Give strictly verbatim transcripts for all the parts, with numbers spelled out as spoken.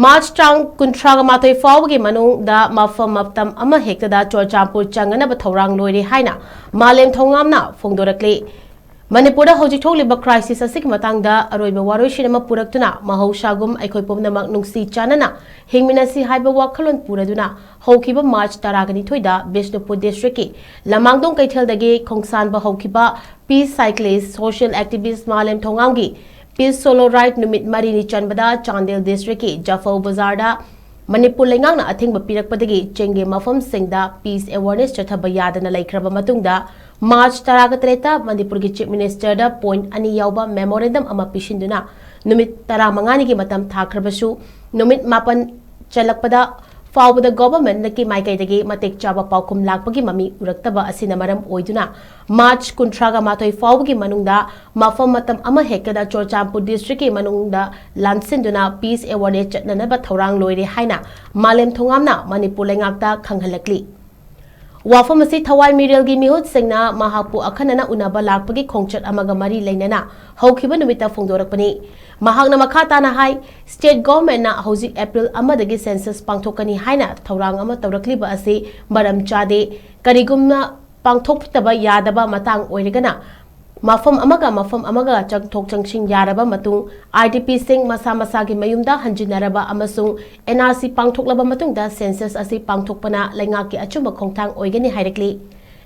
March ꯇꯥꯡ ꯀꯨꯟꯊ꯭ꯔꯥꯒ ꯃꯥꯊꯣꯏ ꯐꯥꯎꯕꯒꯤ ꯃꯅꯨꯡꯗ ꯃꯐꯝ ꯃꯇꯝ ꯑꯃ ꯍꯦꯛꯇꯗ ꯆꯨꯔꯆꯥꯟꯄꯨꯔ ꯆꯪꯅꯅꯕ ꯊꯧꯔꯥꯡ ꯂꯣꯏꯔꯦ ꯍꯥꯏꯅ ꯃꯥꯂꯦꯝ ꯊꯧꯉꯥꯝꯅ ꯐꯣꯡꯗꯣꯔꯛꯂꯤ꯫ ꯃꯅꯤꯄꯨꯔꯗ ꯍꯧꯖꯤꯛ ꯊꯣꯛꯂꯤꯕ crisis ꯑꯁꯤꯒꯤ ꯃꯇꯥꯡꯗ ꯑꯔꯣꯏꯕ ꯋꯥꯔꯣꯏꯁꯤꯟ ꯑꯃ ꯄꯨꯔꯛꯇꯨꯅ ꯃꯍꯧꯁꯥꯒꯨꯝ ꯑꯩꯈꯣꯏ ꯄꯨꯝꯅꯃꯛ ꯅꯨꯡꯁꯤ ꯆꯥꯟꯅꯅ ꯍꯤꯡꯃꯤꯟꯅꯁꯤ ꯍꯥꯏꯕ ꯋꯥꯈꯜꯂꯣꯟ ꯄꯨꯔꯗꯨꯅ ꯍꯧꯈꯤꯕ ꯃꯥꯔꯆ ꯇꯔꯥꯒ ꯅꯤꯊꯣꯏꯗ ꯕꯤꯁꯅꯨꯄꯨꯔ district ꯀꯤ ꯂꯃꯥꯡꯗꯣꯡ ꯀꯩꯊꯦꯜꯗꯒꯤ ꯈꯣꯡꯁꯥꯟꯕ ꯍꯧꯈꯤꯕ peace cyclist, social activist ꯃꯥꯂꯦꯝ ꯊꯧꯉꯥꯝꯒꯤ peace solo ride ꯅꯨꯃꯤꯠ ꯃꯔꯤꯅꯤ ꯆꯟꯕꯗ ꯆꯥꯟꯗꯦꯜ district ꯀꯤ ꯖꯐꯧ ꯕꯖꯥꯔꯗ ꯃꯅꯤꯄꯨꯔ ꯂꯩꯉꯥꯛꯅ ꯑꯊꯤꯡꯕ ꯄꯤꯔꯛꯄꯗꯒꯤ ꯆꯤꯡꯒꯤ ꯃꯐꯝꯁꯤꯡꯗ peace awareness ꯆꯠꯊꯕ ꯌꯥꯗꯅ ꯂꯩꯈ꯭ꯔꯕ ꯃꯇꯨꯡꯗ, ꯃꯥꯔꯆ ꯇꯔꯥꯒ ꯇꯔꯦꯠꯇ ꯃꯅꯤꯄꯨꯔꯒꯤ Chief Minister ꯗ point ꯑꯅꯤ ꯌꯥꯎꯕ memorandum ꯑꯃ ꯄꯤꯁꯤꯟꯗꯨꯅ ꯅꯨꯃꯤꯠ ꯇꯔꯥꯃꯉꯥꯅꯤꯒꯤ ꯃꯇꯝ ꯊꯥꯈ꯭ꯔꯕꯁꯨ, ꯅꯨꯃꯤꯠ ꯃꯥꯄꯟ ꯆꯜꯂꯛꯄꯗ ꯐꯥꯎꯕꯗ government ꯀꯤ ꯃꯥꯏꯀꯩꯗꯒꯤ ꯃꯇꯤꯛ ꯆꯥꯕ ꯄꯥꯎꯈꯨꯝ ꯂꯥꯛꯄꯒꯤ ꯃꯃꯤ ꯎꯔꯛꯇꯕ ꯑꯁꯤꯅ ꯃꯔꯝ ꯑꯣꯏꯗꯨꯅ, ꯃꯥꯔꯆ ꯀꯨꯟꯊ꯭ꯔꯥꯒ ꯃꯥꯊꯣꯏ ꯐꯥꯎꯕꯒꯤ ꯃꯅꯨꯡꯗ ꯃꯐꯝ ꯃꯇꯝ ꯑꯃ ꯍꯦꯛꯇꯗ ꯆꯨꯔꯆꯥꯟꯄꯨꯔ district ꯀꯤ ꯃꯅꯨꯡꯗ ꯂꯥꯟꯁꯤꯟꯗꯨꯅ peace awareness ꯆꯠꯅꯅꯕ ꯊꯧꯔꯥꯡ ꯂꯣꯏꯔꯦ ꯍꯥꯏꯅ ꯃꯥꯂꯦꯝ ꯊꯧꯉꯥꯝꯅ ꯃꯅꯤꯄꯨꯔ ꯂꯩꯉꯥꯛꯇ ꯈꯪꯍꯜꯂꯛꯂꯤ꯫ ꯋꯥꯐꯝ ꯑꯁꯤ ꯊꯋꯥꯏ ꯃꯤꯔꯦꯜꯒꯤ ꯃꯤꯍꯨꯠꯁꯤꯡꯅ ꯃꯍꯥꯛꯄꯨ ꯑꯈꯟꯅꯅ ꯎꯅꯕ ꯂꯥꯛꯄꯒꯤ ꯈꯣꯡꯆꯠ ꯑꯃꯒ ꯃꯔꯤ ꯂꯩꯅꯅ ꯍꯧꯈꯤꯕ ꯅꯨꯃꯤꯠꯇ ꯐꯣꯡꯗꯣꯔꯛꯄꯅꯤ꯫ ꯃꯍꯥꯛꯅ ꯃꯈꯥ ꯇꯥꯅ ꯍꯥꯏ, state government ꯅ ꯍꯧꯖꯤꯛ April ꯑꯃꯗꯒꯤ census ꯄꯥꯡꯊꯣꯛꯀꯅꯤ ꯍꯥꯏꯅ ꯊꯧꯔꯥꯡ ꯑꯃ ꯇꯧꯔꯛꯂꯤꯕ ꯑꯁꯤ ꯃꯔꯝ ꯆꯥꯗꯦ꯫ ꯀꯔꯤꯒꯨꯝꯕ ꯄꯥꯡꯊꯣꯛꯇꯕ ꯌꯥꯗꯕ ꯃꯇꯥꯡ ꯑꯣꯏꯔꯒꯅ, ꯃꯐꯝ ꯑꯃꯒ ꯃꯐꯝ ꯑꯃꯒ ꯆꯪꯊꯣꯛ ꯆꯪꯁꯤꯟ ꯌꯥꯔꯕ ꯃꯇꯨꯡ, IDP ꯁꯤꯡ ꯃꯁꯥ ꯃꯁꯥꯒꯤ ꯃꯌꯨꯝꯗ ꯍꯟꯖꯤꯟꯅꯔꯕ ꯑꯃꯁꯨꯡ NRC ꯄꯥꯡꯊꯣꯛꯂꯕ ꯃꯇꯨꯡꯗ census ꯑꯁꯤ ꯄꯥꯡꯊꯣꯛꯄꯅ ꯂꯩꯉꯥꯛꯀꯤ ꯑꯆꯨꯝꯕ ꯈꯣꯡꯊꯥꯡ ꯑꯣꯏꯒꯅꯤ ꯍꯥꯏꯔꯛꯂꯤ꯫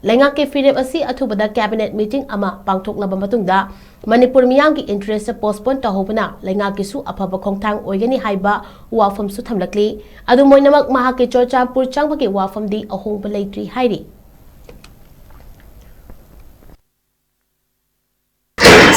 ꯂꯩꯉꯥꯛꯀꯤ ꯐꯤꯔꯦꯞ ꯑꯁꯤ ꯑꯊꯨꯕꯗ cabinet meeting ꯑꯃ ꯄꯥꯡꯊꯣꯛꯂꯕ ꯃꯇꯨꯡꯗ ꯃꯅꯤꯄꯨꯔ ꯃꯤꯌꯥꯝꯒꯤ interest postpone ꯇꯧꯍꯧꯕꯅ ꯂꯩꯉꯥꯛꯀꯤꯁꯨ ꯑꯐꯕ ꯈꯣꯡꯊꯥꯡ ꯑꯣꯏꯒꯅꯤ ꯍꯥꯏꯕ ꯋꯥꯐꯝꯁꯨ ꯊꯝꯂꯛꯂꯤ꯫ ꯑꯗꯨꯝ ꯑꯣꯏꯅꯃꯛ, ꯃꯍꯥꯛꯀꯤ ꯆꯨꯔꯆꯥꯟꯄꯨꯔ ꯆꯪꯕꯒꯤ ꯋꯥꯐꯝꯗꯤ ꯑꯍꯣꯡꯕ ꯂꯩꯇ꯭ꯔꯤ ꯍꯥꯏꯔꯤ꯫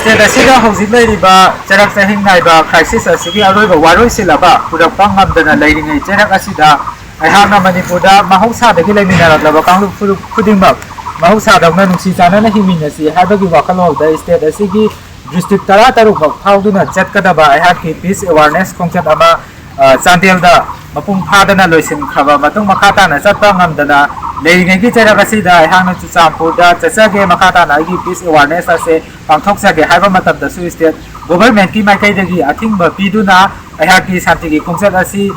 State ꯑꯁꯤꯗ ꯍꯧꯖꯤꯛ ꯂꯩꯔꯤꯕ ꯆꯔꯛ ꯆꯍꯤꯡ ꯅꯥꯏꯕ crisis ꯑꯁꯤꯒꯤ ꯑꯔꯣꯏꯕ ꯋꯥꯔꯣꯏꯁꯤꯜ ꯑꯃ ꯄꯨꯔꯛꯄ ꯉꯝꯗꯅ ꯂꯩꯔꯤꯉꯩ ꯆꯩꯔꯛ ꯑꯁꯤꯗ ꯑꯩꯍꯥꯛꯅ ꯃꯅꯤꯄꯨꯔꯗ ꯃꯍꯧꯁꯥꯗꯒꯤ ꯂꯩꯃꯤꯟꯅꯔꯛꯂꯕ ꯀꯥꯡꯂꯨꯞ ꯐꯨꯔꯨꯞ ꯈꯨꯗꯤꯡꯃꯛ ꯃꯍꯧꯁꯥꯗꯧꯅ ꯅꯨꯡꯁꯤ ꯆꯥꯟꯅꯅ ꯍꯤꯡꯃꯤꯟꯅꯁꯤ ꯍꯥꯏꯕꯒꯤ ꯋꯥꯈꯜꯂꯣꯟꯗ state ꯑꯁꯤꯒꯤ district ꯇꯔꯥ ꯇꯔꯨꯛꯃꯛ ꯐꯥꯎꯗꯨꯅ ꯆꯠꯀꯗꯕ ꯑꯩꯍꯥꯛꯀꯤ peace awareness ꯈꯣꯡꯆꯠ ꯑꯃ, ꯑ, ꯆꯥꯟꯗꯦꯜꯗ ꯃꯄꯨꯡ ꯐꯥꯗꯅ ꯂꯣꯏꯁꯤꯟꯈ꯭ꯔꯕ ꯃꯇꯨꯡ, ꯃꯈꯥ ꯇꯥꯅ ꯆꯠꯄ ꯉꯝꯗꯅ ꯂꯩꯔꯤꯉꯩꯒꯤ ꯆꯩꯔꯛ ꯑꯁꯤꯗ ꯑꯩꯍꯥꯛꯅ ꯆꯨꯔꯆꯥꯟꯄꯨꯔꯗ ꯆꯠꯆꯒꯦ, ꯃꯈꯥ ꯇꯥꯅ ꯑꯩꯒꯤ peace awareness ꯑꯁꯦ ꯄꯥꯡꯊꯣꯛꯆꯒꯦ ꯍꯥꯏꯕ ꯃꯇꯝꯗꯁꯨ state ꯒꯣꯚꯔꯟꯃꯦꯟꯠꯀꯤ ꯃꯥꯏꯀꯩꯗꯒꯤ ꯑꯊꯤꯡꯕ ꯄꯤꯗꯨꯅ ꯑꯩꯍꯥꯛꯀꯤ ꯁꯥꯟꯇꯤꯒꯤ ꯈꯣꯡꯆꯠ ꯑꯁꯤ,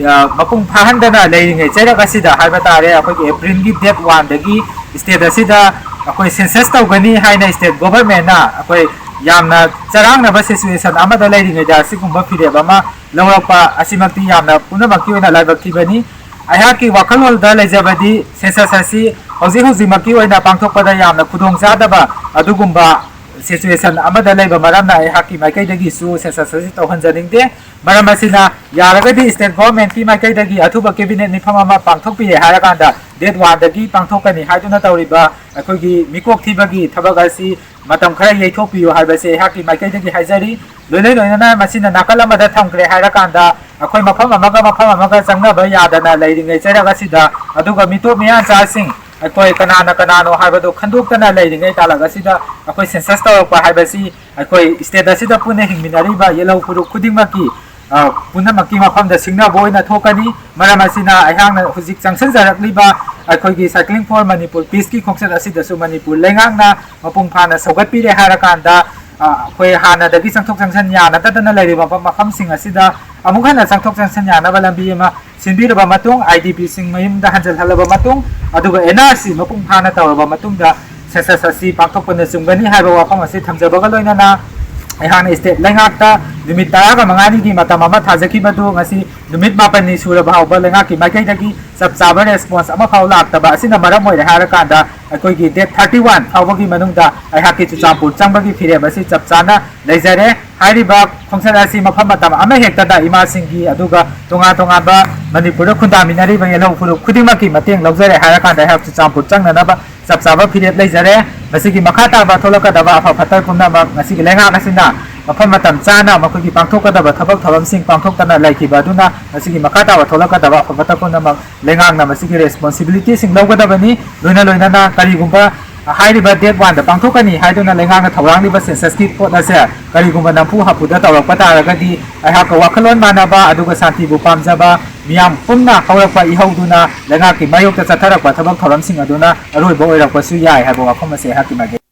ꯑ, ꯃꯄꯨꯡ ꯐꯥꯍꯟꯗꯅ ꯂꯩꯔꯤꯉꯩ ꯆꯩꯔꯛ ꯑꯁꯤꯗ ꯍꯥꯏꯕ ꯇꯥꯔꯦ, ꯑꯩꯈꯣꯏꯒꯤ ꯑꯦꯄ꯭ꯔꯤꯜꯒꯤ ꯗꯦꯠ ꯋꯥꯟꯗꯒꯤ ꯁ꯭ꯇꯦꯠ ꯑꯁꯤꯗ ꯑꯩꯈꯣꯏ ꯁꯦꯟꯁꯁ ꯇꯧꯒꯅꯤ ꯍꯥꯏꯅ ꯁ꯭ꯇꯦꯠ ꯒꯣꯚꯔꯟꯃꯦꯟꯠꯅ ꯑꯩꯈꯣꯏ ꯌꯥꯝꯅ ꯆꯔꯥꯡꯅꯕ ꯁꯤꯆꯨꯋꯦꯁꯟ ꯑꯃꯗ ꯂꯩꯔꯤꯉꯩꯗ ꯑꯁꯤꯒꯨꯝꯕ ꯐꯤꯔꯦꯞ ꯑꯃ ꯂꯧꯔꯛꯄ ꯑꯁꯤꯃꯛꯇꯤ ꯌꯥꯝꯅ ꯄꯨꯝꯅꯃꯛꯀꯤ ꯑꯣꯏꯅ ꯂꯥꯏꯕꯛ ꯊꯤꯕꯅꯤ꯫ ꯑꯩꯍꯥꯛꯀꯤ ꯋꯥꯈꯜꯂꯣꯟꯗ ꯂꯩꯖꯕꯗꯤ ꯁꯦꯟꯁꯁ ꯑꯁꯤ ꯍꯧꯖꯤꯛ ꯍꯧꯖꯤꯛꯃꯛꯀꯤ ꯑꯣꯏꯅ ꯄꯥꯡꯊꯣꯛꯄꯗ ꯌꯥꯝꯅ ꯈꯨꯗꯣꯡꯆꯥꯗꯕ ꯑꯗꯨꯒꯨꯝꯕ ꯁꯤꯆꯨꯋꯦꯁꯟ ꯑꯃꯗ ꯂꯩꯕ ꯃꯔꯝꯅ ꯑꯩꯍꯥꯛꯀꯤ ꯃꯥꯏꯀꯩꯗꯒꯤꯁꯨ ꯁꯦꯟꯁꯁ ꯑꯁꯤ ꯇꯧꯍꯟꯖꯅꯤꯡꯗꯦ꯫ ꯃꯔꯝ ꯑꯁꯤꯅ ꯌꯥꯔꯒꯗꯤ ꯁ꯭ꯇꯦꯠ ꯒꯣꯚꯔꯟꯃꯦꯟꯠꯀꯤ ꯃꯥꯏꯀꯩꯗꯒꯤ ꯑꯊꯨꯕ ꯀꯦꯕꯤꯅꯦꯠ ꯃꯤꯐꯝ ꯑꯃ ꯄꯥꯡꯊꯣꯛꯄꯤꯔꯦ ꯍꯥꯏꯔꯀꯥꯟꯗ ꯗꯦꯠ ꯋꯥꯟꯗꯒꯤ ꯄꯥꯡꯊꯣꯛꯀꯅꯤ ꯍꯥꯏꯗꯨꯅ ꯇꯧꯔꯤꯕ ꯑꯩꯈꯣꯏꯒꯤ ꯃꯤꯀꯣꯛ ꯊꯤꯕꯒꯤ ꯊꯕꯛ ꯑꯁꯤ ꯃꯇꯝ ꯈꯔ ꯌꯩꯊꯣꯛꯄꯤꯌꯨ ꯍꯥꯏꯕꯁꯤ ꯑꯩꯍꯥꯛꯀꯤ ꯃꯥꯏꯀꯩꯗꯒꯤ ꯍꯥꯏꯖꯔꯤ꯫ ꯂꯣꯏꯅ ꯂꯣꯏꯅꯅ ꯃꯁꯤꯅ ꯅꯥꯀꯜ ꯑꯃꯗ ꯊꯝꯈ꯭ꯔꯦ ꯍꯥꯏꯔꯀꯥꯟꯗ ꯑꯩꯈꯣꯏ ꯃꯐꯝ ꯑꯃꯒ ꯃꯐꯝ ꯑꯃꯒ ꯆꯪꯅꯕ ꯌꯥꯗꯅ ꯂꯩꯔꯤꯉꯩ ꯆꯩꯔꯛ ꯑꯁꯤꯗ, ꯑꯗꯨꯒ ꯃꯤꯇꯣꯞ ꯃꯤꯌꯥꯟꯆꯥꯁꯤꯡ ꯑꯩꯈꯣꯏ ꯀꯅꯥꯅ ꯀꯅꯥꯅꯣ ꯍꯥꯏꯕꯗꯨ ꯈꯟꯗꯣꯛꯇꯅ ꯂꯩꯔꯤꯉꯩ ꯇꯥꯂꯛ ꯑꯁꯤꯗ ꯑꯩꯈꯣꯏ ꯁꯦꯟꯁꯁ ꯇꯧꯔꯛꯄ ꯍꯥꯏꯕꯁꯤ ꯑꯩꯈꯣꯏ ꯁ꯭ꯇꯦꯠ ꯑꯁꯤꯗ ꯄꯨꯟꯅ ꯍꯤꯡꯃꯤꯟꯅꯔꯤꯕ ꯌꯦꯜꯍꯧ ꯐꯨꯔꯨꯞ ꯈꯨꯗꯤꯡꯃꯛꯀꯤ, ꯑ, ꯄꯨꯝꯅꯃꯛꯀꯤ ꯃꯐꯝꯗ ꯁꯤꯡꯅꯕ ꯑꯣꯏꯅ ꯊꯣꯛꯀꯅꯤ꯫ ꯃꯔꯝ ꯑꯁꯤꯅ ꯑꯩꯍꯥꯛꯅ ꯍꯧꯖꯤꯛ ꯆꯪꯁꯤꯟꯖꯔꯛꯂꯤꯕ ꯑꯩꯈꯣꯏꯒꯤ Cycling for Manipur Peaceꯀꯤ ꯈꯣꯡꯆꯠ ꯑꯁꯤꯗꯁꯨ ꯃꯅꯤꯄꯨꯔ ꯂꯩꯉꯥꯛꯅ ꯃꯄꯨꯡ ꯐꯥꯅ ꯁꯧꯒꯠꯄꯤꯔꯦ ꯍꯥꯏꯔꯀꯥꯟꯗ, ꯑ, ꯑꯩꯈꯣꯏ ꯍꯥꯟꯅꯗꯒꯤ ꯆꯪꯊꯣꯛ ꯆꯪꯁꯤꯟ ꯌꯥꯅꯗꯗꯅ ꯂꯩꯔꯤꯕ ꯃꯐꯝ, ꯃꯐꯝꯁꯤꯡ ꯑꯁꯤꯗ ꯑꯃꯨꯛ ꯍꯟꯅ ꯆꯪꯊꯣꯛ ꯆꯪꯁꯤꯟ ꯌꯥꯅꯕ ꯂꯝꯕꯤ ꯑꯃ ꯁꯤꯟꯕꯤꯔꯕ ꯃꯇꯨꯡ, IDPꯁꯤꯡ ꯃꯌꯨꯝꯗ ꯍꯟꯖꯤꯜꯍꯜꯂꯕ ꯃꯇꯨꯡ, ꯑꯗꯨꯒ NRC ꯃꯄꯨꯡ ꯐꯥꯅ ꯇꯧꯔꯕ ꯃꯇꯨꯡꯗ ꯁꯦꯟꯁꯁ ꯑꯁꯤ ꯄꯥꯡꯊꯣꯛꯄꯅꯆꯤꯡꯕꯅꯤ ꯍꯥꯏꯕ ꯋꯥꯐꯝ ꯑꯁꯤ ꯊꯝꯖꯕꯒ ꯂꯣꯏꯅꯅ, ꯑꯩꯍꯥꯛꯅ ꯁ꯭ꯇꯦꯠ ꯂꯩꯉꯥꯛꯇ ꯅꯨꯃꯤꯠ ꯇꯔꯥꯒ ꯃꯉꯥꯅꯤꯒꯤ ꯃꯇꯝ ꯑꯃ ꯊꯥꯖꯈꯤꯕꯗꯨ ꯉꯁꯤ ꯅꯨꯃꯤꯠ ꯃꯥꯄꯟꯅꯤ ꯁꯨꯔꯕ ꯐꯥꯎꯕ ꯂꯩꯉꯥꯛꯀꯤ ꯃꯥꯏꯀꯩꯗꯒꯤ ꯆꯞ ꯆꯥꯕ ꯔꯦꯁꯄꯣꯟꯁ ꯑꯃꯐꯥꯎ ꯂꯥꯛꯇꯕ ꯑꯁꯤꯅ ꯃꯔꯝ ꯑꯣꯏꯔꯦ ꯍꯥꯏꯔꯀꯥꯟꯗ, ꯑꯩꯈꯣꯏꯒꯤ ꯗꯦꯠ ꯊꯥꯔꯇꯤ ꯋꯥꯟ ꯐꯥꯎꯕꯒꯤ ꯃꯅꯨꯡꯗ ꯑꯩꯍꯥꯛꯀꯤ ꯆꯨꯔꯆꯥꯟꯄꯨꯔ ꯆꯪꯕꯒꯤ ꯐꯤꯔꯦꯞ ꯑꯁꯤ ꯆꯞ ꯆꯥꯅ ꯂꯩꯖꯔꯦ꯫ ꯍꯥꯏꯔꯤꯕ ꯈꯣꯡꯆꯠ ꯑꯁꯤ ꯃꯐꯝ ꯃꯇꯝ ꯑꯃ ꯍꯦꯛꯇꯗ ꯏꯃꯥꯁꯤꯡꯒꯤ ꯑꯗꯨꯒ ꯇꯣꯉꯥꯟ ꯇꯣꯉꯥꯟꯕ ꯃꯅꯤꯄꯨꯔꯗ ꯈꯨꯟꯗꯥꯃꯤꯟꯅꯔꯤꯕ ꯌꯦꯜꯍꯧ ꯐꯨꯔꯨꯞ ꯈꯨꯗꯤꯡꯃꯛꯀꯤ ꯃꯇꯦꯡ ꯂꯧꯖꯔꯦ ꯍꯥꯏꯔꯀꯥꯟꯗ ꯑꯩꯍꯥꯛ ꯆꯨꯔꯆꯥꯟꯄꯨꯔ ꯆꯪꯅꯅꯕ ꯆꯞ ꯆꯥꯕ ꯐꯤꯔꯦꯞ ꯂꯩꯖꯔꯦ꯫ ꯃꯁꯤꯒꯤ ꯃꯈꯥ ꯇꯥꯕ ꯊꯣꯛꯂꯛꯀꯗꯕ ꯑꯐ ꯐꯠꯇ ꯄꯨꯝꯅꯃꯛ ꯉꯁꯤꯒꯤ ꯂꯩꯉꯥꯛ ꯑꯁꯤꯅ ꯃꯐꯝ ꯃꯇꯝ ꯆꯥꯅ ꯃꯈꯣꯏꯒꯤ ꯄꯥꯡꯊꯣꯛꯀꯗꯕ ꯊꯕꯛ ꯊꯧꯔꯝꯁꯤꯡ ꯄꯥꯡꯊꯣꯛꯇꯅ ꯂꯩꯈꯤꯕ ꯑꯗꯨꯅ ꯃꯁꯤꯒꯤ ꯃꯈꯥ ꯇꯥꯕ ꯊꯣꯛꯂꯛꯀꯗꯕ ꯑꯐ ꯐꯠꯇ ꯄꯨꯝꯅꯃꯛ ꯂꯩꯉꯥꯛꯅ ꯃꯁꯤꯒꯤ ꯔꯦꯁꯄꯣꯟꯁꯤꯕꯤꯂꯤꯇꯤꯁꯤꯡ ꯂꯧꯒꯗꯕꯅꯤ꯫ ꯂꯣꯏꯅ ꯂꯣꯏꯅꯅ ꯀꯔꯤꯒꯨꯝꯕ ꯍꯥꯏꯔꯤꯕ ꯗꯦꯠ ꯋꯥꯟꯗ ꯄꯥꯡꯊꯣꯛꯀꯅꯤ ꯍꯥꯏꯗꯨꯅ ꯂꯩꯉꯥꯛꯅ ꯊꯧꯔꯥꯡꯂꯤꯕ ꯁꯦꯟꯁꯁꯀꯤ ꯄꯣꯠ ꯑꯁꯦ ꯀꯔꯤꯒꯨꯝꯕ ꯅꯝꯐꯨ ꯍꯥꯐꯨꯗ ꯇꯧꯔꯛꯄ ꯇꯥꯔꯒꯗꯤ ꯑꯩꯍꯥꯛꯀ ꯋꯥꯈꯜꯂꯣꯟ ꯃꯥꯟꯅꯕ ꯑꯗꯨꯒ ꯁꯥꯟꯇꯤꯕꯨ ꯄꯥꯝꯖꯕ ꯃꯤꯌꯥꯝ ꯄꯨꯝꯅ ꯍꯧꯔꯛꯄ ꯏꯍꯧꯗꯨꯅ ꯂꯩꯉꯥꯛꯀꯤ ꯃꯥꯌꯣꯛꯇ ꯆꯠꯊꯔꯛꯄ ꯊꯕꯛ ꯊꯧꯔꯝꯁꯤꯡ ꯑꯗꯨꯅ ꯑꯔꯣꯏꯕ ꯑꯣꯏꯔꯛꯄꯁꯨ ꯌꯥꯏ ꯍꯥꯏꯕ ꯋꯥꯐꯝ ꯑꯁꯤ ꯑꯩꯍꯥꯛꯀꯤ ꯃꯥꯏꯀꯩ